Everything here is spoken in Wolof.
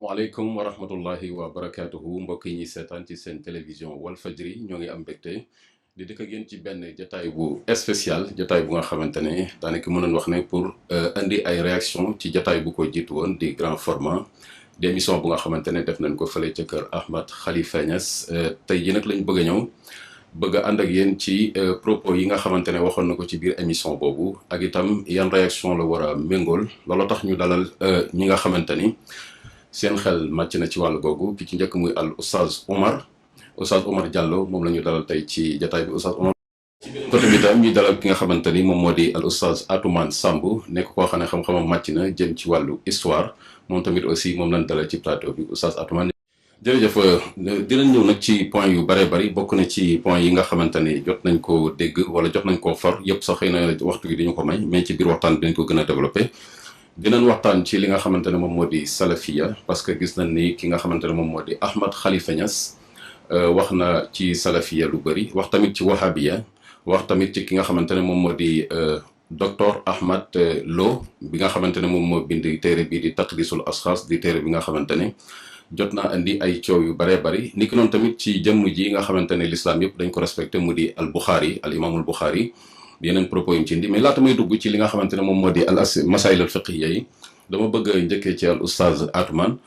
waaleykum wa rahmatullahi wa barakaatuhu mbokk yi ñuy seetaan ci seen télévision Walfadjri ñoo ngi am mbégte di dëkk ak yéen ci benn jataay bu spécial jataay bu nga xamante ne daanaka mënoon wax ne pour indi ay réaction ci jataay bu ko jiitu woon di grand format di émission bu nga xamante ne def nañ ko fële ca kër Ahmed Khalifa Niass tey ji nag lañ bëgg a ñëw bëgg a ànd ak yéen ci propos yi nga xamante ne waxoon na ko ci biir émission boobu ak itam yan réaction la war a méngool loolu tax ñu dalal ñi nga xamante ni seen xel màcc na ci wàllu googu ki ci njëkk muy al oustaz Omar Diallo moom la ñu dalal tey ci jataay bi oustaz Omar. ci beneen côté bi tam ñu dalal ki nga xamante ni moom moo di al oustaz Atoumane Samb nekk koo xam ne xam-xamam màcc na jëm ci wàllu histoire moom tamit aussi moom lañ dalal ci plateau bi oustaz Atoumane. jërëjëf dinañ ñëw nag ci point yu bare bari bokk na ci point yi nga xamante ni jot nañ koo dégg wala jot nañ koo far yëpp sax xëy na waxtu gi dañu ko may mais ci biir waxtaan bi dañ ko gën a développé. dinañ waxtaan ci li nga xamante ne moom moo di salafiya parce que gis nañ ni ki nga xamante ne moom moo di Ahmed Khalifa Niass wax na ci salafiya lu bëri wax tamit ci wahabiya wax tamit ci ki nga xamante ne moom moo di docteur Ahmad Lo bi nga xamante ne moom moo bind téere bi di taqdisul asxaas di téere bi nga xamante ne jot naa indi ay coow yu bëree bëri ni ki noonu tamit ci jëmm ji nga xamante ne l'islam yëpp dañ ko respecté mu di al Bukhari al imaamul Bukhari yeneen propos yi mu ci indi mais laata may dugg ci li nga xamante ne moom moo di masaayil al fiqhiyya yi dama bëgg a njëkkee ci al oustaz Atoumane